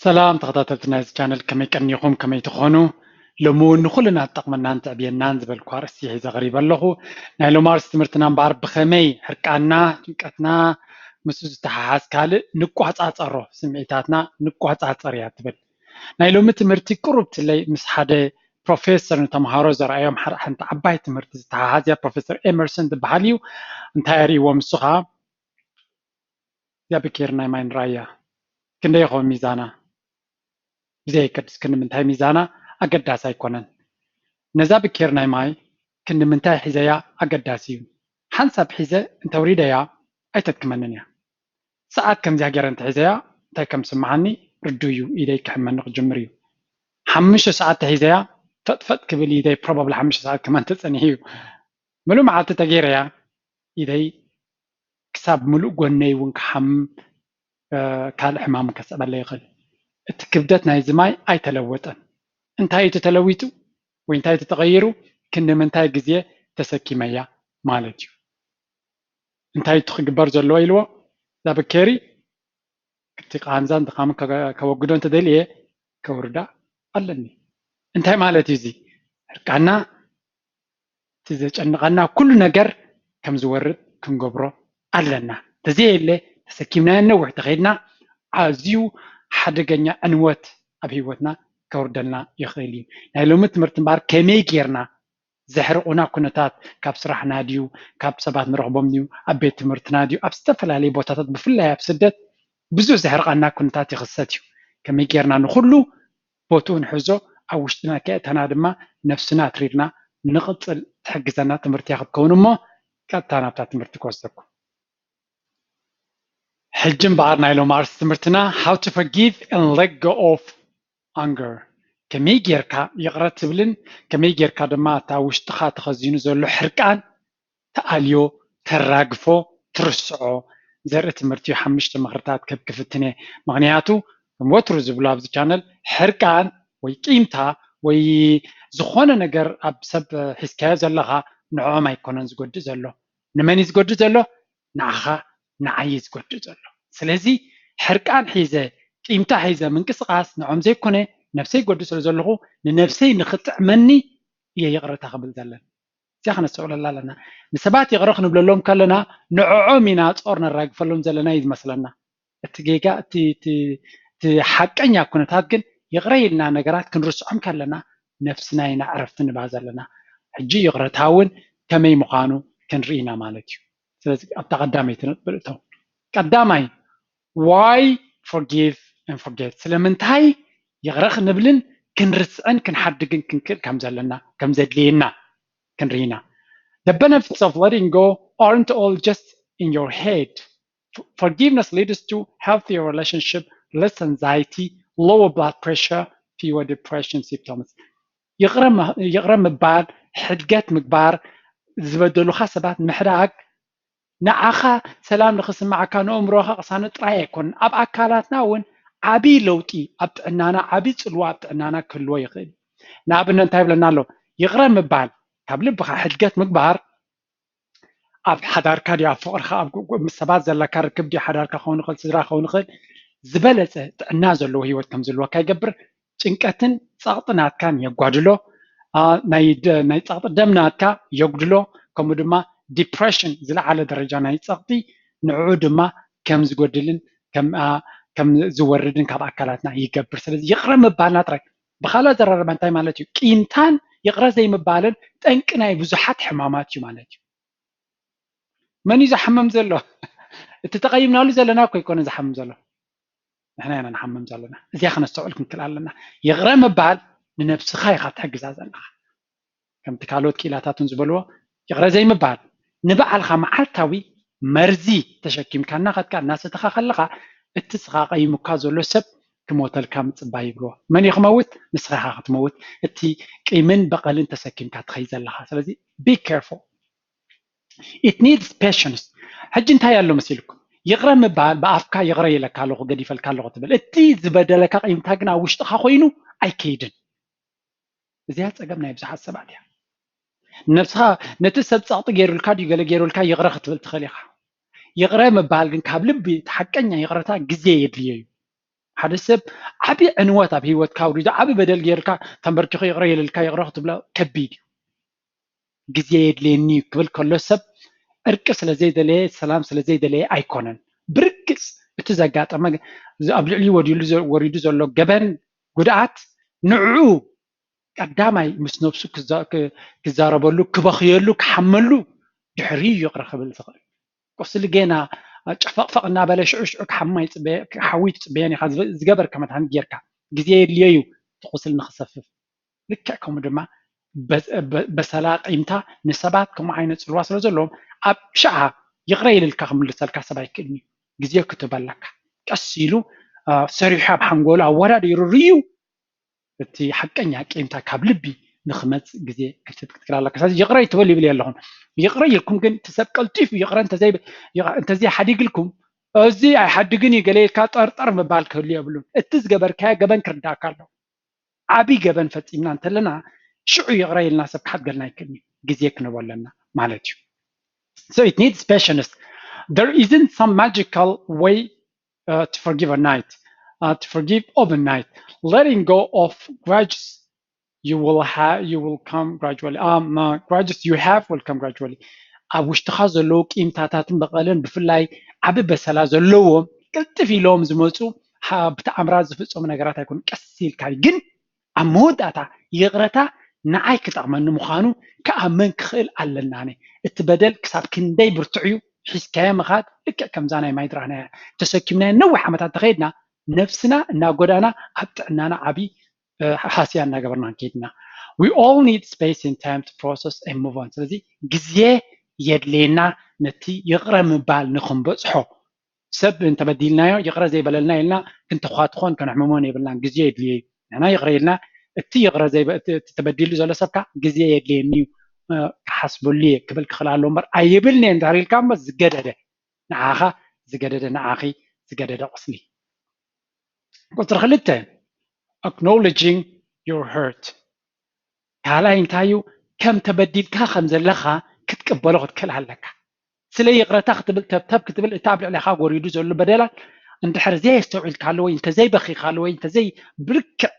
ሰላም ተኸታተልቲ ናይዚ ቻነል፣ ከመይ ቀኒኹም? ከመይ ትኾኑ? ሎሚ እውን ንኹልና ትጠቕመናን ትዕብየናን ዝበልኩ ኣርእስቲ ሒዘ ቀሪበ ኣለኹ። ናይ ሎሚ ኣርእስቲ ትምህርትና እምበኣር ብኸመይ ሕርቃንና፣ ጭንቀትና ምስኡ ዝተሓሓዝ ካልእ ንቋጻጸሮ፣ ስምዒታትና ንቋጻጸር እያ ትብል። ናይ ሎሚ ትምህርቲ ቅሩብ ትለይ ምስ ሓደ ፕሮፌሰር ንተምሃሮ ዘርኣዮም ሓደ ሓንቲ ዓባይ ትምህርቲ ዝተሓሓዝ እያ። ፕሮፌሰር ኤመርሰን ዝበሃል እዩ። እንታይ ኣርእይዎም ንሱ ኸዓ? እዚኣ ብኬር ናይ ማይ ንርኣያ። ክንደይ ይኸውን ሚዛና? ብዘየገድስ ክንዲ ምንታይ ሚዛና ኣገዳሲ ኣይኮነን። ነዛ ብኬር ናይ ማይ ክንዲ ምንታይ ሒዘያ ኣገዳሲ እዩ። ሓንሳብ ሒዘ እንተውሪደያ ኣይተድክመንን እያ። ሰዓት ከምዚኣ ገይረ እንተሒዘያ እንታይ ከም ዝስምዓኒ ርዱእ እዩ። ኢደይ ክሕመኒ ክጅምር እዩ። ሓሙሽተ ሰዓት ተሒዘያ ፈጥፈጥ ክብል ኢደይ ፕሮባብሊ ሓሙሽተ ሰዓት ከማን ተጸኒሑ እዩ። ምሉእ መዓልቲ ተገይረያ ኢደይ ክሳብ ምሉእ ጎነይ እውን ክሓምም፣ እ፣ ካልእ ሕማም ከስዕበለይ ይኽእል። እቲ ክብደት ናይዚ ማይ ኣይተለወጠን። እንታይ እዩ ተለዊጡ ወይ እንታይ እዩ ተቐይሩ? ክንዲ ምንታይ ግዜ ተሰኪመያ ማለት እዩ። እንታይ እቲ ክግበር ዘለዎ ኢልዎ? እዛ ብኬሪ እቲ ቃንዛን ድኻምን ከ-፣ ከወግዶ እንተደልየ ከውርዳ ኣለኒ። እንታይ ማለት እዩ እዚ? ሕርቃና፣ እቲ ዘጨንቐና ኩሉ ነገር ከም ዝወርድ ክንገብሮ ኣለና። ተዘየለ ተሰኪምናዮ ነዊሕ ተኸይድና ኣዝዩ ሓደገኛ ዕንወት ኣብ ህይወትና ከውርደልና ይኽእል እዩ። ናይ ሎሚ ትምህርቲ እምበኣር ከመይ ጌርና ዘሕርቑና ኩነታት፣ ካብ ስራሕና ድዩ፣ ካብ ሰባት ንረኽቦም ድዩ፣ ኣብ ቤት ትምህርትና ድዩ፣ ኣብ ዝተፈላለዩ ቦታታት ብፍላይ ኣብ ስደት ብዙሕ ዘሕርቐና ኩነታት ይኽሰት እዩ። ከመይ ጌርና ንኹሉ ቦትኡ ንሕዞ፣ ኣብ ውሽጥና ከየእተና ድማ ነብስና ኣትሪርና ንቕጽል ትሕግዘና ትምህርቲ እያ ክትከውን። እሞ ቀጥታ ናብታ ትምህርቲ ክወስደኩም። ሕጂ እምበኣር ናይ ሎማርስ ትምህርትና how to forgive and let go of anger፣ ከመይ ጌርካ ይቕረ ትብልን ከመይ ጌርካ ድማ እታ ውሽጥኻ ተኸዚኑ ዘሎ ሕርቃን ተኣልዮ፣ ተራግፎ፣ ትርስዖ ዘርኢ ትምህርቲ እዩ። ሓሙሽተ ምኽርታት ክህብ ክፍትን እየ። ምኽንያቱ ከም ወትሩ ዝብሎ ኣብዚ ቻነል ሕርቃን ወይ ቂምታ ወይ ዝኾነ ነገር ኣብ ሰብ ሒዝካዮ ዘለኻ ንዕኦም ኣይኮነን ዝጎድእ ዘሎ። ንመን እዩ ዝጎድእ ዘሎ? ንዓኻ፣ ንዓይ እዩ ዝጎድእ ዘሎ። ስለዚ ሕርቃን ሒዘ፣ ቂምታ ሒዘ ምንቅስቓስ ንዕኦም ዘይኮነ ነብሰይ ይጎድእ ስለ ዘለኹ ንነብሰይ ንኽጥዕመኒ እየ ይቕረታ ክብል ዘለን። እዚኣ ከነስተውዕለላ ኣለና። ንሰባት ይቕረ ክንብለሎም ከለና ንዕኦም ኢና ጾር ነራግፈሎም ዘለና እዩ ዝመስለና። እቲ ጌጋ፣ እቲ፣ እቲ፣ እቲ ሓቀኛ ኩነታት ግን ይቕረ ኢልና ነገራት ክንርስዖም ከለና ነፍስና ኢና ዕረፍቲ ንባ ዘለና። ሕጂ ይቕረታ እውን ከመይ ምዃኑ ክንርኢ ኢና ማለት እዩ። ስለዚ ኣብታ ቀዳመይቲ ነጥቢ ንእተው። ቀዳማይ፣ why forgive and forget? ስለምንታይ ይቕረ ክንብልን ክንርስዕን ክንሓድግን ክንክእል ከም ዘለና፣ ከም ዘድልየና ክንርኢ ኢና። The benefits of letting go aren't all just in your head. F-, forgiveness leads to healthier relationship, less anxiety, lower blood pressure, fewer depression symptoms. ይቕረ ም-፣ ይቕረ ምባል፣ ሕድገት ምግባር፣ ዝበደሉኻ ሰባት ምሕዳግ ንዓኻ ሰላም ንኽስምዓካ ንእምሮኻ ቅሳነት ጥራይ ኣይኮነን። ኣብ ኣካላትና እውን ዓቢ ለውጢ፣ ኣብ ጥዕናና ዓቢ ጽልዋ ኣብ ጥዕናና ክህልዎ ይኽእል። ንኣብነት እንታይ ይብለና ኣሎ? ይቕረ ምባል፣ ካብ ልብኻ ሕድገት ምግባር ኣብ ሓዳርካ ድዩ፣ ኣብ ፍቕርኻ፣ ኣብ ግ-፣ ግ-፣ ምስ ሰባት ዘለካ ርክብ ድዩ፣ ሓዳርካ ክኸውን ይኽእል፣ ስድራ ክኸውን ይኽእል፣ ዝበለጸ ጥዕና ዘለዎ ህይወት ከም ዝህልወካ ይገብር። ጭንቀትን ጸቕጢ ናትካን የጓድሎ። ኣ፣ ናይ ደ-፣ ናይ ጸቕጢ ደም ናትካ የጉድሎ። ከምኡ ድማ ዲፕሬሽን፣ ዝለዓለ ደረጃ ናይ ጸቕጢ፣ ንዕኡ ድማ ከም ዝጎድልን ከም፣ ኣ፣ ከም ዝወርድን ካብ ኣካላትና ይገብር። ስለዚ ይቕረ ምባልና ጥራይ፣ ብኻልእ ኣዘራርባ እንታይ ማለት እዩ? ቂምታን ይቕረ ዘይምባልን ጠንቂ ናይ ብዙሓት ሕማማት እዩ ማለት እዩ። መን እዩ ዝሓምም ዘሎ? እቲ ተቐይምናሉ ዘለና እኮ ኣይኮነ ዝሓምም ዘሎ፣ ንሕና ኢና ንሓምም ዘለና። እዚኣ ክነስተውዕል ክንክእል ኣለና። ይቕረ ምባል ንነብስኻ ኢኻ ትሕግዛ ዘለኻ። ከምቲ ካልኦት ክኢላታት እውን ዝበልዎ፣ ይቕረ ዘይምባል ንባዕልኻ መዓልታዊ መርዚ ተሸኪምካ እናኸድካ እናሰተኻ ከለኻ፣ እቲ ስኻ ቀይሙካ ዘሎ ሰብ ክሞተልካ ምጽባይ ይብልዎ። መን እዩ ክመውት? ንስኻ ኢኻ ክትመውት፣ እቲ ቂምን በቐልን ተሰኪምካ ትኸይድ ዘለኻ። ስለዚ be careful። It needs patience። ሕጂ እንታይ ኣሎ መሲልኩም? ይቕረ ምባል ብኣፍካ ይቕረ ኢለካ ኣለኹ፣ ገዲፈልካ ኣለኹ ትብል። እቲ ዝበደለካ ቂምታ ግን ኣብ ውሽጥኻ ኮይኑ ኣይከይድን። እዚኣ ጸገም ናይ ብዙሓት ሰባት እያ። ነብስኻ ነቲ ሰብ ጸቕጢ ገይሩልካ ድዩ ገለ ገይሩልካ ይቕረ ክትብል ትኽእል ኢኻ። ይቕረ ምባል ግን ካብ ልቢ እቲ ሓቀኛ ይቕረታ ግዜ የድልዮ እዩ። ሓደ ሰብ ዓቢ ዕንወት ኣብ ህይወትካ ኣውሪዱ ዓቢ በደል ጌርካ ተንበርኪኹ ይቕረ የልልካ ይቕረ ክትብሎ ከቢድ እዩ። ግዜ የድልየኒ እዩ ክብል ከሎ ሰብ ዕርቂ ስለ ዘይደለየ ሰላም ስለ ዘይደለየ ኣይኮነን። ብርግጽ እቲ ዘጋጠመ ኣብ ልዕሊኡ ወዲሉ ወሪዱ ዘሎ ገበን ጉድኣት ንዕኡ ቀዳማይ ምስ ነብሱ ክዛረበሉ ክበኽየሉ ክሓመሉ ድሕሪ ይቕረ ክብል ዝኽእል። ቁስሊ ጌና ጨፈቕፈቕ እናበለ ሽዑ ሽዑ ክሓማ ይፅበየ- ክሓዊ ትፅበየን ኢኻ ዝገበርካ መድሃኒት ጌርካ ግዜ የድልዮ እዩ እቲ ቁስሊ ንክሰፍፍ። ልክዕ ከምኡ ድማ በ- በ- በሰላ ቂምታ ንሰባት ከምኡ ዓይነት ፅልዋ ስለ ዘለዎም ኣብ ሽዓ ይቕረ ኢልልካ ክምልሰልካ ሰብ ኣይክእልን እዩ። ግዜ ክትህብ ኣለካ። ቀስ ኢሉ ሰሪሑ ኣብ ሓንጎሉ ኣወዳዲሩ ርዩ እቲ ሓቀኛ ቂምታ ካብ ልቢ ንክመፅእ ግዜ ክትክትክል ኣለካ። ስለዚ ይቕረ ይትበል ይብል የለኹን። ይቕረ ኢልኩም ግን እቲ ሰብ ቀልጢፉ ይቕረ እንተዘይ- ይቕረ እንተዘይ ሓዲግልኩም እዚ ኣይሓድግን እዩ ገለ ኢልካ ጠርጠር ምባል ክህሉ የብሉን። እቲ ዝገበርካዮ ገበን ክርዳእካ ኣለዎ። ዓብዪ ገበን ፈፂምና እንተለና ሽዑ ይቕረ ኢልና ሰብ ክሓድገልና ኣይክእልን እዩ። ግዜ ክንህቦ ኣለና ማለት እዩ። So it needs patience. There isn't some magical way uh, to forgive a night, uh, to forgive overnight. Letting go of grudges you will have you will come gradually. Um, uh, grudges you have will come gradually. ኣብ ውሽጥኻ ዘለዉ ቂምታታትን በቐልን ብፍላይ ዓቢ በሰላ ዘለዎም ቅልጥፍ ኢሎም ዝመፁ ብተኣምራት ዝፍፀሙ ነገራት ኣይኮኑ። ቀስ ኢልካ ግን ኣብ መወዳእታ ይቕረታ ንዓይ ክጠቕመኒ ምዃኑ ክኣምን ክኽእል ኣለና። ኣነ እቲ በደል ክሳብ ክንደይ ብርቱዕ እዩ ሒዝካዮ ምኻድ ልክዕ ከምዛ ናይ ማይ ድራህናያ ተሰኪምናዮ ነዊሕ ዓመታት ተኸይድና ነብስና እናጎዳና ኣብ ጥዕናና ዓብዪ ሃስያ እናገበርና ክንከይድና። We all need space and time to process and move on. ስለዚ ግዜ የድልየና ነቲ ይቕረ ምባል ንክንበፅሖ። ሰብ እንተበዲልናዮ ይቕረ ዘይበለልና ኢልና ክንተኳትኾን ከነሕምሞን የብልናን። ግዜ የድልዮ እዩ። ንሕና ይቕረ ኢልና እቲ ይቕረ እቲ ተበዲሉ ዘሎ ሰብካ ግዜ የድልየኒ እዩ ክሓስበሉ እየ ክብል ክኽእል ኣለዎ እምበር ኣይብልን እየ እንድሕር ኢልካ እሞ ዝገደደ ንዓኻ ዝገደደ ንዓኺ ዝገደደ ቁስሊ። ቁፅሪ ክልተ acknowledging your hurt። ካልኣይ እንታይ እዩ? ከም ተበዲልካ ከም ዘለኻ ክትቅበሎ ክትክእል ኣለካ። ስለ ይቕረታ ክትብል ተብተብ ክትብል እቲ ኣብ ልዕሌኻ ጎሪዱ ዘሎ በደላት እንድሕር ዘየስተውዒልካሉ ወይ እንተዘይበኺኻሉ ወይ እንተዘይ ብልክዕ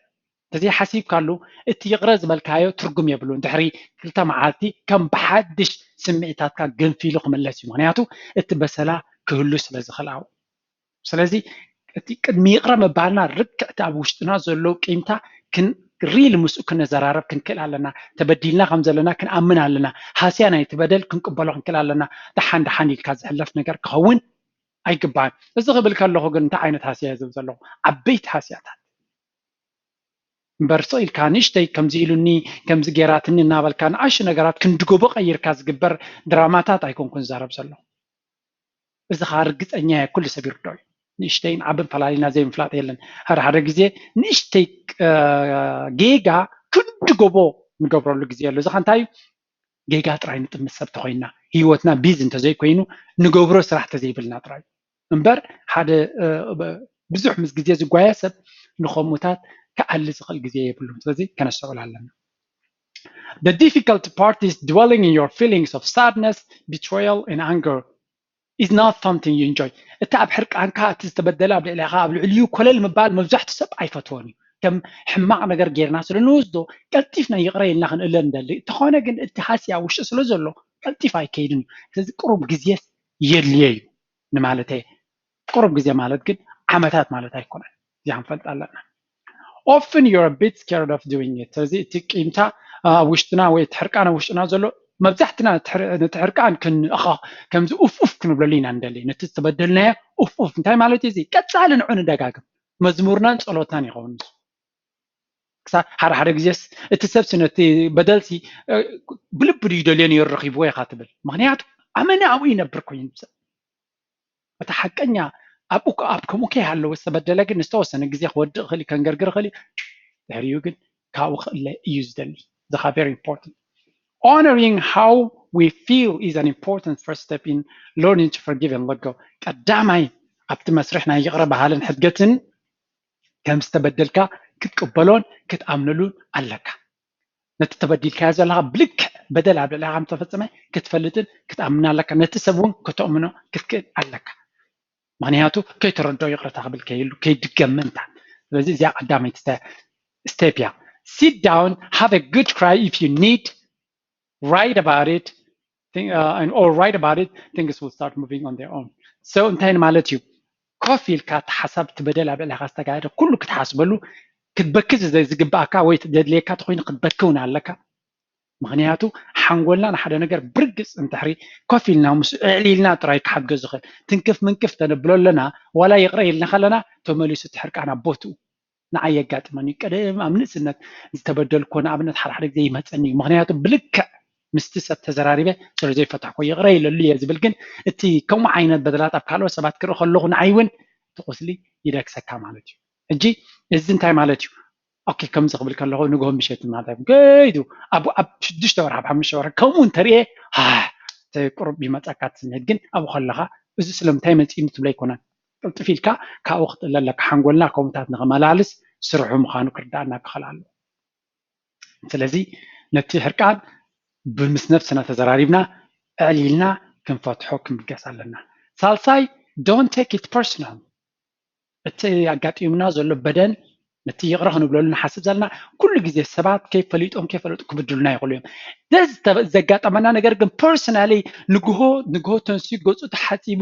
እንተዘይሓሲብካሉ እቲ ይቕረ ዝበልካዮ ትርጉም የብሉን። ድሕሪ ክልተ መዓልቲ ከም ብሓድሽ ስምዒታትካ ገንፊሉ ክምለስ እዩ። ምክንያቱ እቲ በሰላ ክህሉ ስለ ዝኽእል ኣብኡ። ስለዚ እቲ ቅድሚ ይቕረ ምባልና ርክዕቲ ኣብ ውሽጥና ዘሎ ቂምታ ክንሪል ምስኡ ክነዘራረብ ክንክእል ኣለና። ተበዲልና ከም ዘለና ክንኣምን ኣለና። ሃስያ ናይቲ በደል ክንቅበሎ ክንክእል ኣለና። ደሓን ደሓን ኢልካ ዝሕለፍ ነገር ክኸውን ኣይግባእን። እዚ ክብል ከለኹ ግን እንታይ ዓይነት ሃስያ ዝብል ዘለኹ ዓበይቲ ሃስያታት እምበር ስቕ ኢልካ ንእሽተይ ከምዚ ኢሉኒ ከምዚ ጌራትኒ እናበልካ ንኣሽ ነገራት ክንድገቦ ቀይርካ ዝግበር ድራማታት ኣይኮንኩን ዝዛረብ ዘለኹ። እዚ ከዓ ርግፀኛ እየ ኩሉ ሰብ ይርድኦ እዩ። ንእሽተይን ዓብን ፈላሊና ዘይምፍላጥ የለን። ሓደ ሓደ ግዜ ንእሽተይ ጌጋ ክንድገቦ ንገብረሉ ግዜ ኣሎ። እዚ ከዓ እንታይ እዩ? ጌጋ ጥራይ ንጥምት ሰብ ተኮይንና ህይወትና ቢዚ እንተዘይኮይኑ ንገብሮ ስራሕ ተዘይብልና ጥራይ እምበር ሓደ ብዙሕ ምስ ግዜ ዝጓየ ሰብ ንከምኡታት ክኣሊ ዝኽእል ግዜ የብሉን። ስለዚ ከነስተውዕል ኣለና። The difficult part is dwelling in your feelings of sadness, betrayal and anger is not something you enjoy. እቲ ኣብ ሕርቃንካ እቲ ዝተበደለ ኣብ ልዕሊኻ ኣብ ልዕሊኡ ኮለል ምባል መብዛሕትኡ ሰብ ኣይፈትዎን እዩ። ከም ሕማቕ ነገር ጌርና ስለ ንወስዶ ቀልጢፍና ይቕረ ኢልና ክንእለ ንደሊ። እንተኾነ ግን እቲ ሃስያ ኣብ ውሽጢ ስለ ዘሎ ቀልጢፍ ኣይከይድን እዩ። ስለዚ ቅሩብ ግዜስ የድልዮ እዩ ንማለተይ። ቅሩብ ግዜ ማለት ግን ዓመታት ማለት ኣይኮነን። እዚኣ ክንፈልጥ ኣለና። Often you're a bit scared of doing it። ስለዚ እቲ ቂምታ ኣብ ውሽጥና ወይ እቲ ሕርቃን ኣብ ውሽጥና ዘሎ መብዛሕትና ነቲ ሕርቃን ክንእኻ ከምዚ ኡፍ ኡፍ ክንብለሉ ኢና ንደሊ። ነቲ ዝተበደልናዮ ኡፍ ኡፍ እንታይ ማለት እዩ? እዚ ቀጻሊ ንዑ ንደጋግም። መዝሙርናን ጸሎትናን ይኸውን ንሱ። ክሳብ ሓደ ሓደ ግዜስ እቲ ሰብሲ ነቲ በደልሲ ብልቢ ድዩ ደልዮ ነይሩ ረኺብዎ ኢኻ ትብል። ምኽንያቱ ኣመና ኣብኡ ይነብር ኮይኑ ሰብ እቲ ሓቀኛ ኣብኡ ኣብ ከምኡ ከይሃለወ ዝተበደለ ግን ዝተወሰነ ግዜ ክወድእ ክእል ከንገርግር ክእል ድሕሪኡ ግን ካብኡ ክእለ እዩ ዝደሊ። ዝኻ very important. Honoring how we feel is an important first step in learning to forgive and let go. ቀዳማይ ኣብቲ መስርሕ ናይ ይቕረ ባህልን ሕድገትን ከም ዝተበደልካ ክትቅበሎን ክትኣምነሉን ኣለካ። ነቲ ተበዲልካዮ ዘለኻ ብልክዕ በደል ኣብ ልዕሊኻ ከም ዝተፈጸመ ክትፈልጥን ክትኣምን ኣለካ። ነቲ ሰብ እውን ከተእምኖ ክትክእል ኣለካ። ምክንያቱ ከይተረድኦ ይቕረታ ክብል ከይሉ ከይድገም ምእንታን። ስለዚ እዚኣ ቀዳመይቲ step እያ። Sit down, have a good cry if you need, write about it, think, uh, and or write about it, things will start moving on their own. So እንታይ ማለት እዩ? ኮፍ ኢልካ እቲ ሓሳብ፣ እቲ በደል ኣብ ልዕሌኻ ዝተጋየደ ኩሉ ክትሓስበሉ፣ ክትበኪ ዝግባኣካ ወይ ዘድልየካ ተኮይኑ ክትበኪ እውን ኣለካ። ምክንያቱ ሓንጎልና ንሓደ ነገር ብርግፅ እንድሕሪ ኮፍ ኢልና ምስ እዕሊልና ጥራይ ክሓግዞ ዝኽእል፣ ትንክፍ ምንክፍ ተነብሎ ኣለና፣ ዋላ ይቕረ ኢልና ከለና ተመሊሱ እቲ ሕርቃን ኣብ ቦትኡ። ንዓይ የጋጥመኒ እዩ። ቀደም ኣብ ንእስነት ዝተበደልኮ ንኣብነት ሓደ ሓደ ግዜ ይመፀኒ እዩ። ምክንያቱ ብልክዕ ምስቲ ሰብ ተዘራሪበ ስለ ዘይፈታሕኮ ይቕረ ኢለሉ እየ ዝብል። ግን እቲ ከምኡ ዓይነት በደላት ኣብ ካልኦት ሰባት ክርኢ ከለኹ ንዓይ እውን እቲ ቁስሊ ይደክሰካ ማለት እዩ። ሕጂ እዚ እንታይ ማለት እዩ? ኦኬ፣ ከምዚ ክብል ከለኹ ንግሆ ምሸት ማለት እዩ። ገይዱ ኣብ ኣብ ሽዱሽተ ወርሒ ኣብ ሓሙሽተ ወርሒ ከምኡ እንተርእየ ቁሩብ ይመፀካ እቲ ስምዒት። ግን ኣብኡ ከለኻ እዚ ስለምንታይ መፂእኒ ትብሎ ኣይኮነን። ቅልጥፍ ኢልካ ካብኡ ክትእለ ኣለካ። ሓንጎልና ከምኡታት ንኸመላልስ ስርሑ ምዃኑ ክርዳእና ክኽእል ኣለዎ። ስለዚ ነቲ ሕርቃን ብምስ ነብስና ተዘራሪብና ኣዕሊልና ክንፈትሖ ክንብገስ ኣለና። ሳልሳይ፣ don't take it personal። እቲ ኣጋጢሙና ዘሎ በደል፣ ነቲ ይቕረ ክንብለሉ ንሓስብ ዘለና፣ ኩሉ ግዜ ሰባት ከይፈሊጦም ከይፈለጡ ክብድሉና ይኽእሉ እዮም። ዘጋጠመና ነገር ግን personally ንግሆ ንግሆ ተንስዩ ገፁ ተሓፂቡ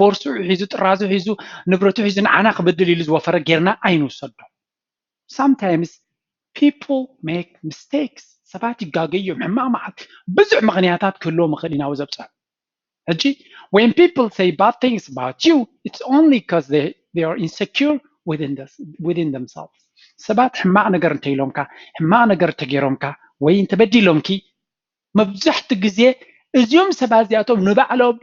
ቦርስኡ ሒዙ ጥራዙ ሒዙ ንብረቱ ሒዙ ንዓና ክብድል ኢሉ ዝወፈረ ጌርና ኣይንውሰዶ። Sometimes people make mistakes። ሰባት ይጋገዩ እዮም። ሕማቕ መዓት ብዙሕ ምኽንያታት ክህልዎም ይኽእል ኢና ዘብፅሑ። ሕጂ when people say bad things about you, it's only because they, they are insecure within, the, within themselves። ሰባት ሕማቕ ነገር እንተኢሎምካ፣ ሕማቕ ነገር እንተገይሮምካ ወይ እንተበዲሎምኪ፣ መብዛሕትኡ ግዜ እዚኦም ሰባት እዚኣቶም ንባዕሎም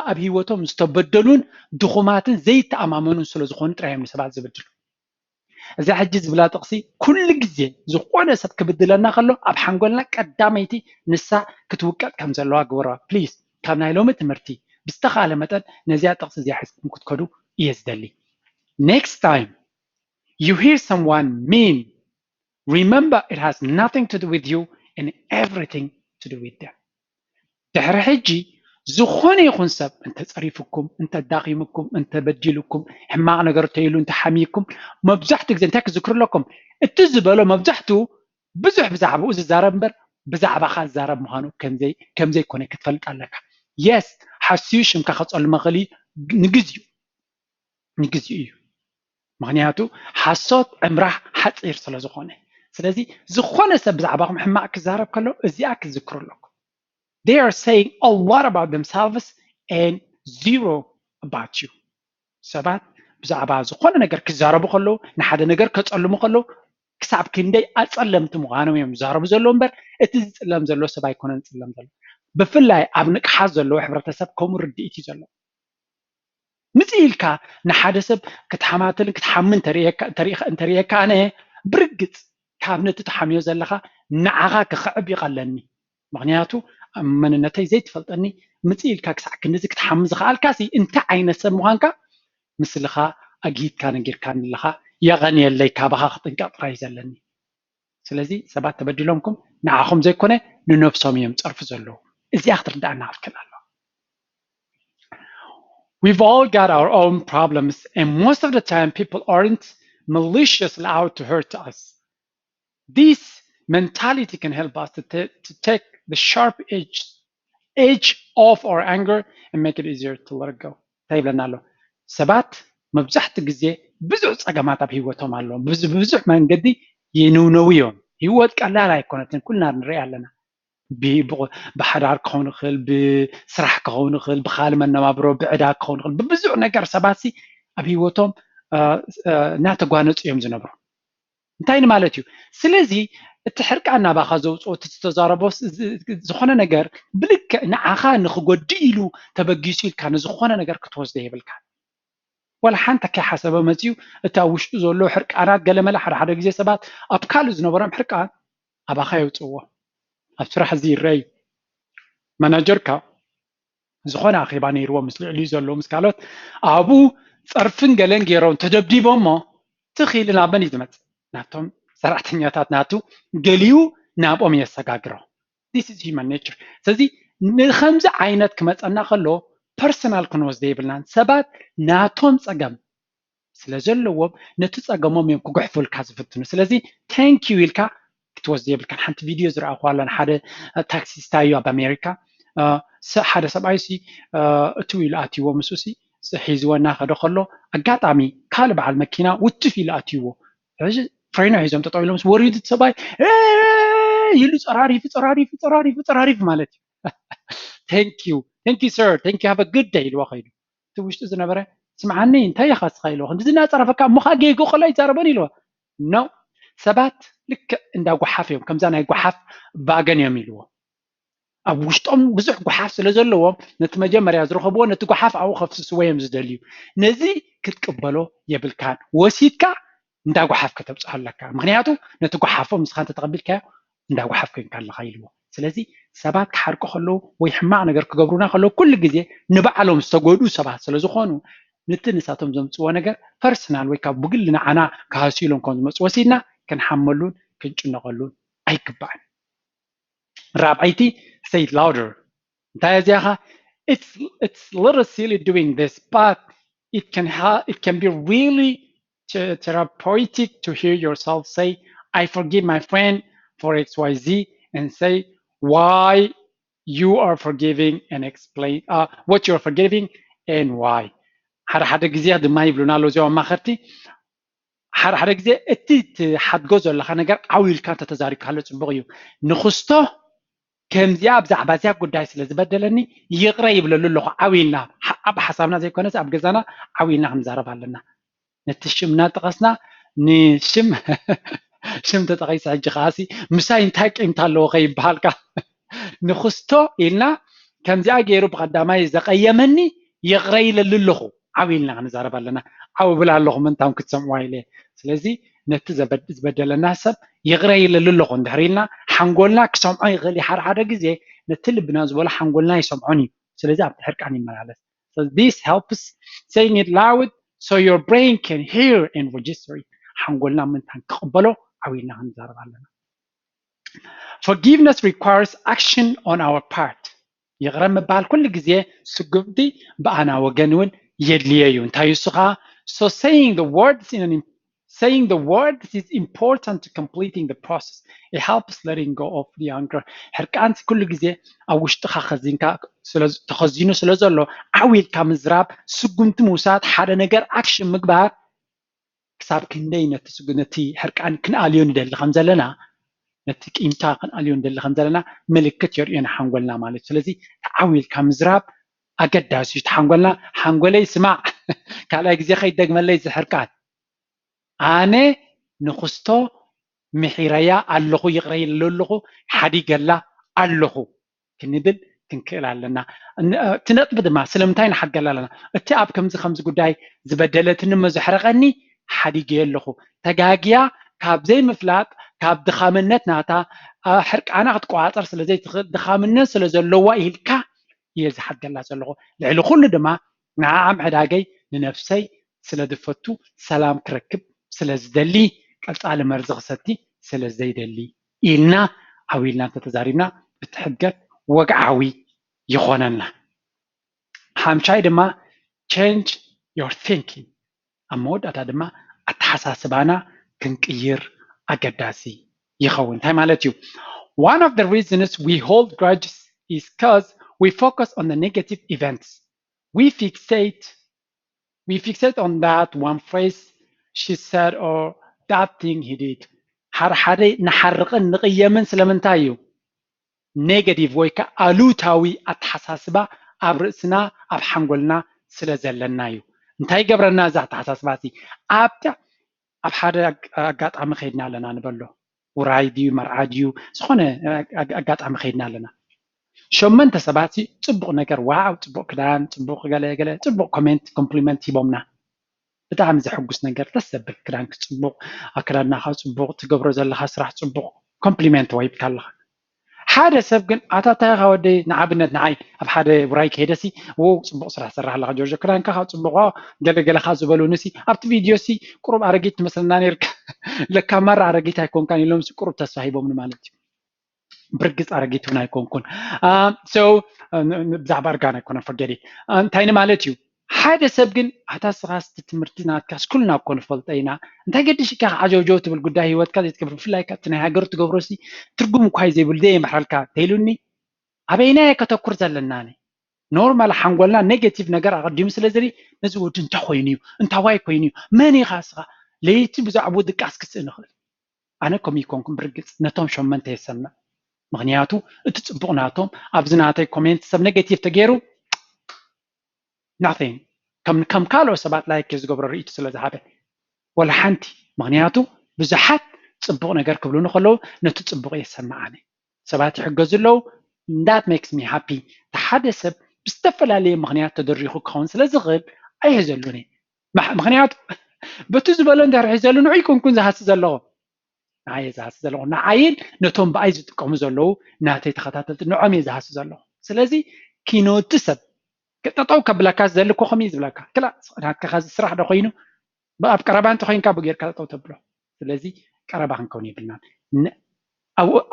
ኣብ ህይወቶም ዝተበደሉን ድኹማትን ዘይተኣማመኑን ስለ ዝኾኑ ጥራይ እዮም ንሰባት ዝብድሉ። እዛ ሕጂ ዝብላ ጥቕሲ ኩሉ ግዜ ዝኾነ ሰብ ክብድለና ከሎ ኣብ ሓንጎልና ቀዳመይቲ ንሳ ክትውቀጥ ከም ዘለዋ ግበርዋ። ፕሊዝ ካብ ናይ ሎሚ ትምህርቲ ብዝተኻለ መጠን ነዚኣ ጥቕሲ እዚኣ ሒዝኩም ክትከዱ እየ ዝደሊ። Next time you hear someone mean, remember it has nothing to do with you and everything to do with them. ድሕሪ ሕጂ ዝኾነ ይኹን ሰብ እንተፀሪፍኩም፣ እንተዳኺምኩም፣ እንተበዲልኩም፣ ሕማቕ ነገር እንተኢሉ እንተሓሚኩም፣ መብዛሕትኡ ግዜ እንታይ ክዝክሩ ኣለኩም? እቲ ዝበሎ መብዛሕትኡ ብዙሕ ብዛዕባኡ ዝዛረብ እምበር ብዛዕባኻ ዝዛረብ ምዃኑ ከምዘይኮነ ክትፈልጥ ኣለካ። የስ፣ ሓስዩ ሽምካ ከፀልሞ ይኽእል እዩ ንግዚኡ፣ ንግዚኡ እዩ። ምክንያቱ ሓሶት ዕምራ ሓፂር ስለ ዝኾነ። ስለዚ ዝኾነ ሰብ ብዛዕባኹም ሕማቕ ክዛረብ ከሎ እዚኣ ክትዝክሩ ኣለኩም። They are saying a lot about themselves and zero about you። ሰባት ብዛዕባ ዝኾነ ነገር ክዛረቡ ከለዉ፣ ንሓደ ነገር ከፀልሙ ከለዉ ክሳብ ክንደይ ኣፀለምቲ ምዃኖም እዮም ዝዛረቡ ዘለዉ እምበር እቲ ዝፅለም ዘሎ ሰብ ኣይኮነን ዝፅለም ዘሎ። ብፍላይ ኣብ ንቕሓት ዘለዎ ሕብረተሰብ ከምኡ ርድኢት እዩ ዘሎ። ምፅእ ኢልካ ንሓደ ሰብ ክትሓማተልን ክትሓምን እንተርእየካ ኣነ ብርግፅ ካብ ነቲ ትሓምዮ ዘለኻ ንዓኻ ክኽዕብ ይቐለኒ። ምክንያቱ ኣብ መንነተይ ዘይትፈልጠኒ ምፅእ ኢልካ ክሳዕ ክንድዚ ክትሓሚ ዝኸኣልካሲ እንታይ ዓይነት ሰብ ምዃንካ ምስልኻ ኣግሂድካ ነጊርካኒ ኣለኻ። የቐንየለይ፣ ካባኻ ክጥንቀቕ ጥራይ ዘለኒ። ስለዚ ሰባት ተበዲሎምኩም ንዓኹም ዘይኮነ ንነብሶም እዮም ፀርፊ ዘለዉ። እዚኣ ክትርዳእና ክትክእል ኣለዋ። We've all got our own problems, and most of the time people aren't maliciously out to hurt us. This mentality can help us to, to take the sharp edge, edge off our anger and make it easier to let it go. እንታይ ይብለና ኣሎ? ሰባት መብዛሕትኡ ግዜ ብዙሕ ፀገማት ኣብ ህይወቶም ኣለዎም። ብብዙሕ መንገዲ ይንውነው እዮም። ህይወት ቀላል ኣይኮነትን፣ ኩልና ንርኢ ኣለና። ብሓዳር ክኸውን ይኽእል፣ ብስራሕ ክኸውን ይኽእል፣ ብካልእ መነባብሮ፣ ብዕዳ ክኸውን ይኽእል። ብብዙሕ ነገር ሰባት ሲ ኣብ ህይወቶም እናተጓነፁ እዮም ዝነብሩ። እንታይ ንማለት እዩ? ስለዚ እቲ ሕርቃን ናባኻ ዘውፅኦ እቲ ዝተዛረቦ ዝኾነ ነገር ብልክዕ ንዓኻ ንክጎድእ ኢሉ ተበጊሱ ኢልካ ንዝኾነ ነገር ክትወስዶ የብልካ። ወላ ሓንቲ ከይሓሰበ መፂኡ እቲ ኣብ ውሽጡ ዘሎ ሕርቃናት ገለመለ ሓደ ሓደ ግዜ ሰባት ኣብ ካልእ ዝነበሮም ሕርቃን ኣባኻ የውፅዎ። ኣብ ስራሕ እዚ ይረአ እዩ። ማናጀርካ ዝኾነ ኣኼባ ነይርዎ ምስ ልዕሊኡ ዘለዉ ምስ ካልኦት ኣብኡ ፀርፍን ገለን ገይሮም ተደብዲቦም እሞ ትኽ ኢሉ ናብ መን እዩ ዝመፅእ? ናብቶም ሰራሕተኛታት ናቱ ገሊኡ ናብኦም የሰጋግሮ። This is human nature። ስለዚ ንከምዚ ዓይነት ክመፀና ከሎ ፐርሰናል ክንወስዶ የብልናን። ሰባት ናቶም ፀገም ስለ ዘለዎም ነቲ ፀገሞም እዮም ክጉሕፉልካ ዝፍትኑ። ስለዚ thank you ኢልካ ክትወስዶ የብልካን። ሓንቲ ቪድዮ ዝረኣኹዋ ኣለና፣ ሓደ ታክሲስታ እዩ ኣብ ኣሜሪካ። ሓደ ሰብኣይ ሲ እትው ኢሉ ኣትይዎ፣ ምስኡ ሲ ሒዝዎ እናኸደ ከሎ ኣጋጣሚ ካልእ በዓል መኪና ውትፍ ኢሉ ኣትይዎ። ሕዚ ፍሬኖ ሒዞም ጠጠው ኢሎም ምስ ወሪዱ እቲ ሰብኣይ ኢሉ ፀራሪፉ ፀራሪፉ ፀራሪፉ ፀራሪፉ ማለት እዩ። Thank you, thank you sir, thank you, have a good day ኢልዎ ከይዱ። እቲ ውሽጡ ዝነበረ ስምዓኒ እንታይ ኢኻ ስኻ ኢልዎ፣ ክንዲ ዝናፀረፈካ እሞ ከዓ ጌግኡ ከሎ ኣይዛረቦን ኢልዎ። ኖ፣ ሰባት ልክዕ እንዳ ጓሓፍ እዮም፣ ከምዛ ናይ ጓሓፍ ቫገን እዮም ኢልዎ። ኣብ ውሽጦም ብዙሕ ጓሓፍ ስለ ዘለዎም ነቲ መጀመርያ ዝረኸብዎ ነቲ ጓሓፍ ኣብኡ ከፍስስዎ እዮም ዝደልዩ። ነዚ ክትቅበሎ የብልካን። ወሲድካ እንዳ ጓሓፍ ከተብፅሖ ኣለካ። ምክንያቱ ነቲ ጓሓፎም ንስኻ እንተተቐቢልካዮ እንዳ ጓሓፍ ኮንካ ኣለኻ ኢልዎ። ስለዚ ሰባት ክሓርቁ ከለዉ ወይ ሕማቕ ነገር ክገብሩና ከለዉ ኩሉ ግዜ ንባዕሎም ዝተጎድኡ ሰባት ስለ ዝኾኑ ነቲ ንሳቶም ዘምፅዎ ነገር ፐርሰናል ወይ ካብ ብግሊ ንዓና ክሃስዩ ኢሎም ከም ዝመፁ ወሲድና ክንሓመሉን ክንጭነቐሉን ኣይግባእን። ራብዐይቲ፣ say it louder። እንታይ እዚኣ ኸ? It's, it's little silly doing this, but it can ha it can be really therapeutic to hear yourself say, I forgive my friend for X Y Z, and say why you are forgiving and explain uh, what you're forgiving and why. ሓደ ሓደ ግዜ ድማ ይብሉና ኣለዉ እዚኦም ኣማኸርቲ፣ ሓደ ሓደ ግዜ እቲ ትሓድጎ ዘለኻ ነገር ዓው ኢልካ እንተተዛሪብካሉ ፅቡቕ እዩ። ንኽስቶ ከምዚኣ ብዛዕባ እዚኣ ጉዳይ ስለ ዝበደለኒ ይቕረ ይብለሉ ኣለኹ። ዓው ኢልና ኣብ ሓሳብና ዘይኮነስ ኣብ ገዛና ዓው ኢልና ክንዛረብ ኣለና። ነቲ ሽም እናጠቐስና ንሽም ሽም ተጠቒሰ ሕጂ ከዓሲ ምሳይ እንታይ ቂምታ ኣለዎ ከይበሃልካ ንኽስቶ ኢልና ከምዚኣ ገይሩ ብቐዳማይ ዘቐየመኒ ይቕረ ኢለሉ ኣለኹ። ዓው ኢልና ክንዛረብ ኣለና። ዓው እብል ኣለኹ ምንታም ክትሰምዕዋ ኢለ። ስለዚ ነቲ ዝበደለና ሰብ ይቕረ ኢለሉ ኣለኹ እንድሕር ኢልና ሓንጎልና ክሰምዖ ይኽእል እዩ። ሓደ ሓደ ግዜ ነቲ ልብና ዝበሎ ሓንጎልና ይሰምዖን እዩ። ስለዚ ኣብቲ ሕርቃን ይመላለስ። So this helps saying it loud so your brain can hear and register it. ሓንጎልና ምንታን ክቕበሎ ዓው ኢልና ክንዛረብ ኣለና። Forgiveness requires action on our part. ይቕረ ምባል ኩሉ ግዜ ስጉምቲ ብኣና ወገን እውን የድልዮ እዩ። እንታይ እዩ እሱ ከዓ? So saying the words in an saying the words is important to completing the process. It helps letting go of the anger. ሕርቃን ኩሉ ግዜ ኣብ ውሽጥኻ ከዚንካ ተኸዚኑ ስለ ዘሎ ዓው ኢልካ ምዝራብ፣ ስጉምቲ ምውሳድ፣ ሓደ ነገር ኣክሽን ምግባር ክሳብ ክንደይ ነቲ ስግ ነቲ ሕርቃን ክንኣልዮ ንደሊ ከም ዘለና፣ ነቲ ቂምታ ክንኣልዮ ንደሊ ከም ዘለና ምልክት የርእየና ሓንጎልና ማለት እዩ። ስለዚ ዓው ኢልካ ምዝራብ ኣገዳሲ እዩ። ሓንጎልና ሓንጎለይ ስማዕ ካልኣይ ግዜ ከይደግመለይ እዚ ሕርቃን ኣነ ንኽስቶ ምሒረያ ኣለኹ፣ ይቕረ ኢለ ኣለኹ፣ ሓዲገላ ኣለኹ ክንብል ክንክእል ኣለና። እቲ ነጥቢ ድማ ስለምንታይ ንሓድገላ ኣለና? እቲ ኣብ ከምዚ ከምዚ ጉዳይ ዝበደለትኒ እሞ ዘሕረቐኒ ሓዲገዮ ኣለኹ። ተጋግያ ካብ ዘይምፍላጥ ካብ ድኻምነት ናታ ሕርቃና ክትቆፃፀር ስለ ዘይትኽእል ድኻምነት ስለ ዘለዋ ኢልካ እየ ዝሓድገላ ዘለኹ። ልዕሊ ኩሉ ድማ ንዓዓ ምሕዳገይ ንነብሰይ ስለ ዝፈቱ ሰላም ክረክብ ስለ ዝደሊ ቀፃሊ መርዚ ክሰቲ ስለ ዘይደሊ ኢልና ዓው ኢልና እንተተዛሪብና እቲ ሕድገት ወግዓዊ ይኾነና። ሓምሻይ ድማ change your thinking፣ ኣብ መወዳእታ ድማ ኣተሓሳስባና ክንቅይር ኣገዳሲ ይኸውን። እንታይ ማለት እዩ? One of the reasons we hold grudges is because we focus on the negative events. We fixate we fixate on that one phrase she said or that thing he did. ሓደ ሓደ ንሓርቕን ንቕየምን ስለምንታይ እዩ? ኔጋቲቭ ወይ ከዓ ኣሉታዊ ኣተሓሳስባ ኣብ ርእስና ኣብ ሓንጎልና ስለ ዘለና እዩ። እንታይ ይገብረና እዚ ኣተሓሳስባ እዚ? ኣብቲ ኣብ ሓደ ኣጋጣሚ ከይድና ኣለና ንበሎ፣ ውራይ ድዩ መርዓ ድዩ ዝኾነ ኣጋጣሚ ከይድና ኣለና። ሸመንተ ሰባት ጽቡቕ ነገር፣ ዋው፣ ጽቡቕ ክዳን፣ ጽቡቕ ገለ ገለ፣ ጽቡቕ ኮሜንት፣ ኮምፕሊመንት ሂቦምና። ብጣዕሚ ዘሐጉስ ነገር፣ ደስ ዘብል ክዳንኪ ጽቡቕ፣ ኣከዳድናኻ ጽቡቕ፣ ትገብሮ ዘለኻ ስራሕ ጽቡቕ፣ ኮምፕሊመንት ወሂብካ ኣለኻ። ሓደ ሰብ ግን ኣታ እንታይ ኢኻ ወደይ፣ ንኣብነት ንዓይ ኣብ ሓደ ውራይ ከይደሲ፣ ዎ ጽቡቕ ስራሕ ትሰርሕ ኣለኻ ጆርጆ፣ ክዳንካ ካብ ጽቡቕ፣ ገለ ገለኻ ዝበሉኒ ሲ ኣብቲ ቪድዮ ሲ ቁሩብ ኣረጊት ትመስለና ነርካ፣ ለካ ማራ ኣረጊት ኣይኮንካን ኢሎም ሲ ቁሩብ ተስፋ ሂቦምኒ ማለት እዩ። ብርግፅ ኣረጊት እውን ኣይኮንኩን። So ብዛዕባ እርጋን ኣይኮነ፣ forget it። እንታይ ንማለት እዩ? ሓደ ሰብ ግን ኣታ ስኻስ ትምህርቲ ናትካስ ኩልና እኮ ንፈልጦ ኢና፣ እንታይ ገዲሽካ ዓጀውጀው ትብል ጉዳይ ህይወትካ ዘይትገብር፣ ብፍላይ እቲ ናይ ሃገር ትገብሮ ሲ ትርጉም እኳ እዩ ዘይብሉ፣ ዘየምሕረልካ ተይሉኒ ኣበይናየ ከተኩር ዘለና? ኖርማል ሓንጎልና ኔጌቲቭ ነገር ኣቐዲሙ ስለ ዝርኢ ነዚ ወዲ እንታይ ኮይኑ እዩ? እንታዋይ ኮይኑ እዩ? መን ኢኻ እስኻ? ለይቲ ብዛዕባኡ ድቃስ ክስእን ይኽእል። ኣነ ከምኡ ይኮንኩም ብርግፅ ነቶም ሸመንተ የሰምዕ። ምክንያቱ እቲ ፅቡቕ ናቶም ኣብዚ ናተይ ኮሜንት ሰብ ኔጌቲቭ ተገይሩ ናቲንግ ከም ከም ካልኦት ሰባት ላይክ ዝገብሮ ርእይቱ ስለ ዝሃበ ወላ ሓንቲ። ምክንያቱ ብዙሓት ፅቡቕ ነገር ክብሉኒ ከለዉ ነቲ ፅቡቕ የሰምዓኒ። ሰባት ይሕገዙ ኣለዉ። That makes me happy። እቲ ሓደ ሰብ ብዝተፈላለየ ምክንያት ተደሪኹ ክኸውን ስለ ዝኽእል ኣይሕዘሉን እየ። ምክንያቱ በቲ ዝበሎ እንድሕር ሒዘሉ ንዑይ ኩንኩን ዝሃሲ ዘለኹ ንዓይ ዝሃሲ ዘለኹ ንዓይን ነቶም ብኣይ ዝጥቀሙ ዘለዉ ናተይ ተኸታተልቲ ንዖም እየ ዝሃሲ ዘለኹ። ስለዚ ኪኖቲ ሰብ ጠጠው ከብለካ ዝደሊ እኮ ከምኡ እዩ ዝብለካ። ክላ ናትካ ኸዚ ስራሕ ዶ ኮይኑ ኣብ ቀረባ እንተኮይንካ ብጌርካ ጠጠው ተብሎ። ስለዚ ቀረባ ክንከውን የብልናን።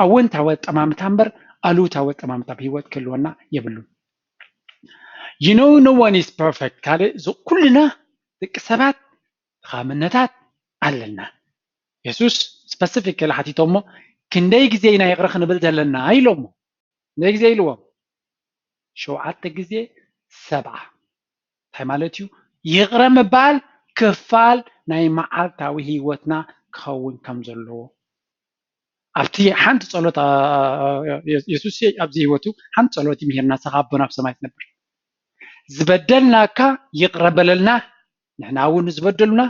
ኣወንታዊ ኣጠማምታ እምበር ኣሉታዊ ኣጠማምታ ብህይወት ክህልወና የብሉን። You know no one is perfect። ካልእ ኩልና ደቂ ሰባት ድኻምነታት ኣለና። የሱስ ስፐሲፊክ ኢለ ሓቲቶሞ ክንደይ ግዜ ኢና ይቕረ ክንብል ዘለና ኢሎሞ። ክንደይ ግዜ ኢልዎም? ሸውዓተ ግዜ ሰብዓ። እንታይ ማለት እዩ? ይቕረ ምባል ክፋል ናይ መዓልታዊ ህይወትና ክኸውን ከም ዘለዎ ኣብቲ ሓንቲ ጸሎት የሱስ ኣብዚ ህይወቱ ሓንቲ ጸሎት ይምህርና፣ ንስኻ ኣቦና ኣብ ሰማይ ትነብር፣ ዝበደልናካ ይቕረ በለልና፣ ንሕና እውን ዝበደሉና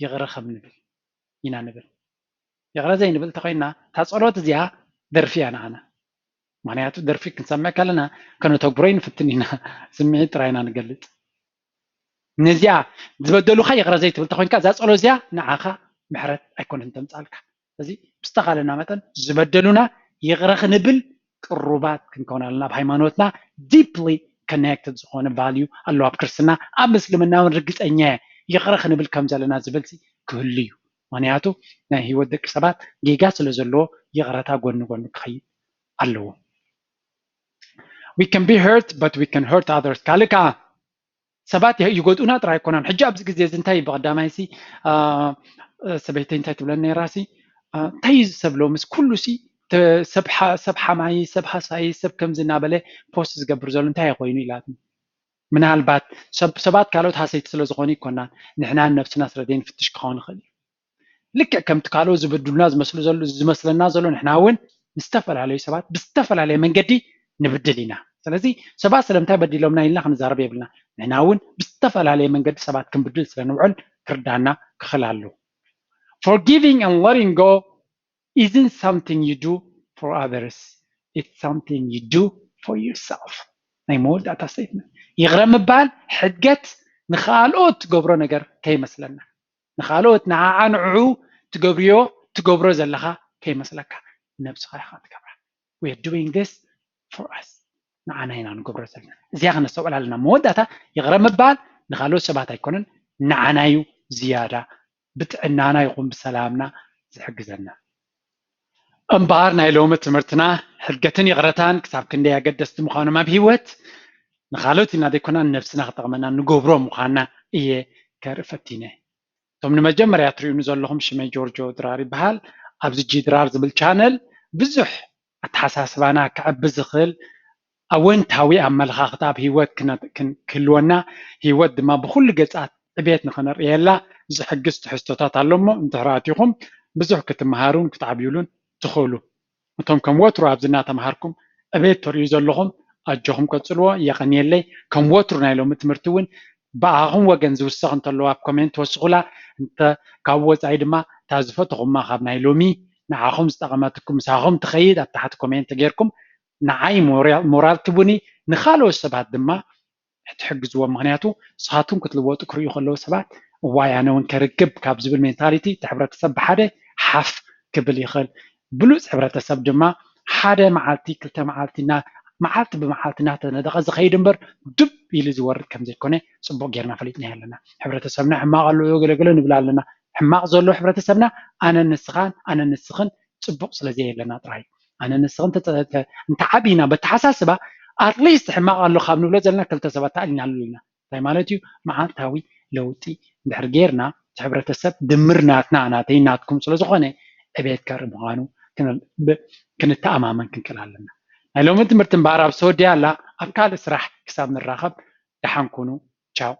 ይቕረ ከም ንብል ኢና ንብል። ይቕረ ዘይንብል እንተኮይንና እታ ጸሎት እዚኣ ደርፊ እያ ንዓና። ምክንያቱ ደርፊ ክንሰምዕ ከለና ከነተግብሮ ይንፍትን ኢና፣ ስምዒት ጥራይ ኢና ንገልጽ። ነዚኣ ዝበደሉካ ይቕረ ዘይትብል ተኮይንካ እዛ ጸሎት እዚኣ ንዓኻ ምሕረት ኣይኮነትን ተምጻልካ። ስለዚ ብዝተኻለና መጠን ዝበደሉና ይቕረ ክንብል ቅሩባት ክንከውን ኣለና። ኣብ ሃይማኖትና ዲፕሊ ኮኔክትድ ዝኾነ ቫልዩ ኣለዎ ኣብ ክርስትና፣ ኣብ ምስልምና እውን ርግጸኛ እየ ይቕረ ክንብል ከም ዘለና ዝብል ክህሉ እዩ። ምክንያቱ ናይ ህይወት ደቂ ሰባት ጌጋ ስለ ዘለዎ ይቕረታ ጎኒ ጎኒ ክኸይድ ኣለዎ። We can be hurt but we can hurt others። ካልእ ከዓ ሰባት ይጎድኡና ጥራይ ኣይኮነን። ሕጂ ኣብዚ ግዜ እዚ እንታይ ብቐዳማይ ሲ ሰበይተይ እንታይ ትብለኒ ነይራ ሲ እንታይ እዩ ዝሰብ ሎምስ ኩሉ ሲ ሰብ ሓማይ ሰብ ሃሳይ ሰብ ከምዚ እናበለ ፖስት ዝገብር ዘሎ እንታይ ኮይኑ ኢላትኒ። ምናልባት ሰባት ካልኦት ሃሰይቲ ስለ ዝኾኑ ይኮናን ንሕና ነብስና ስለ ዘይንፍትሽ ክኸውን ይኽእል እዩ። ልክዕ ከምቲ ካልኦት ዝብድሉና ዝመስሉ ዝመስለና ዘሎ ንሕና እውን ንዝተፈላለዩ ሰባት ብዝተፈላለየ መንገዲ ንብድል ኢና። ስለዚ ሰባት ስለምንታይ በዲሎምና ኢልና ክንዛረብ የብልና። ንሕና እውን ብዝተፈላለየ መንገዲ ሰባት ክንብድል ስለ ንውዕል ክርዳና ክኽእል ኣለዎ። Forgiving and letting go isn't something you do for others, it's something you do for yourself። ናይ መወዳእታ ስቴትመንት። ይቕረ ምባል ሕድገት ንኻልኦት ትገብሮ ነገር ከይመስለና፣ ንኻልኦት ንዓዓ ንዕዑ ትገብርዮ ትገብሮ ዘለኻ ከይመስለካ፣ ነብስኻ ኢኻ ትገብራ። We are doing this for us። ንዓና ኢና ንገብሮ ዘለና። እዚኣ ክነስተውዕል ኣለና። መወዳእታ ይቕረ ምባል ንኻልኦት ሰባት ኣይኮነን፣ ንዓና እዩ ዝያዳ ብጥዕናና ይኹን ብሰላምና ዝሕግዘና። እምበኣር ናይ ሎሚ ትምህርትና ሕድገትን ይቕረታን ክሳብ ክንደይ ኣገደስቲ ምዃኖም ኣብ ህይወት ንኻልኦት ኢልና ዘይኮና ንነብስና ክጠቕመና ንገብሮ ምዃንና እየ ከርኢ ፈቲነ። እቶም ንመጀመርያ ትርእዩኒ ዘለኹም ሽመይ ጆርጆ ድራር ይበሃል። ኣብዚ ጂ ድራር ዝብል ቻነል ብዙሕ ኣተሓሳስባና ክዕቢ ዝኽእል ኣወንታዊ ኣመለኻኽታ ኣብ ህይወት ክህልወና፣ ህይወት ድማ ብኹሉ ገጻት ዕቤት ንኽንርእየላ ዝሕግዝ ትሕዝቶታት ኣሎ እሞ እንድሕር ኣቲኹም ብዙሕ ክትመሃሩን ክትዓብዩሉን ትኽእሉ። እቶም ከም ወትሩ ኣብዚ እናተምሃርኩም ዕቤት ተርእዩ ዘለኹም ኣጆኹም ቀጽልዎ፣ የቐንየለይ። ከም ወትሩ ናይ ሎሚ ትምህርቲ እውን ብኣኹም ወገን ዝውሰኽ እንተለዎ ኣብ ኮሜንት ወስኹላ። እንተ ካብ ወጻኢ ድማ እታ ዝፈተኹማ ካብ ናይ ሎሚ ንዓኹም ዝጠቐመትኩም ምሳኹም ትኸይድ ኣብ ታሕቲ ኮሜንት ጌርኩም ንዓይ ሞራል ትቡኒ፣ ንኻልኦት ሰባት ድማ ትሕግዝዎም። ምክንያቱ ንስኻትኩም ክትልወጡ ክርእዩ ከለዉ ሰባት እዋይ ኣነ እውን ከርክብ ካብ ዝብል ሜንታሊቲ እቲ ሕብረተሰብ ብሓደ ሓፍ ክብል ይኽእል። ብሉፅ ሕብረተሰብ ድማ ሓደ መዓልቲ ክልተ መዓልቲ መዓልቲ ብመዓልቲ እናተነደቐ ዝኸይድ እምበር ዱብ ኢሉ ዝወርድ ከም ዘይኮነ ፅቡቕ ጌርና ፈሊጥና ኣለና። ሕብረተሰብና ሕማቕ ኣለዎ ገለገለ ንብል ኣለና። ሕማቕ ዘሎ ሕብረተሰብና ኣነ ንስኻን ኣነ ንስኽን ፅቡቕ ስለ ዘየለና ጥራይ። ኣነ ንስኽን እንተዓቢና በተሓሳስባ ኣትሊስት ሕማቕ ኣሎ ካብ ንብሎ ዘለና ክልተ ሰባት ተኣሊናሉ ኣለና። እንታይ ማለት እዩ? መዓልታዊ ለውጢ እንድሕር ጌርና እቲ ሕብረተሰብ ድምር ናትና ናተይ ናትኩም ስለዝኾነ ዕቤት ከርኢ ምዃኑ ክንተኣማመን ክንክእል ኣለና። ናይ ሎሚ ትምህርቲ እምበኣር ኣብ ሰወዲያ ኣላ። ኣብ ካልእ ስራሕ ክሳብ ንራኸብ ደሓን ኩኑ። ቻው።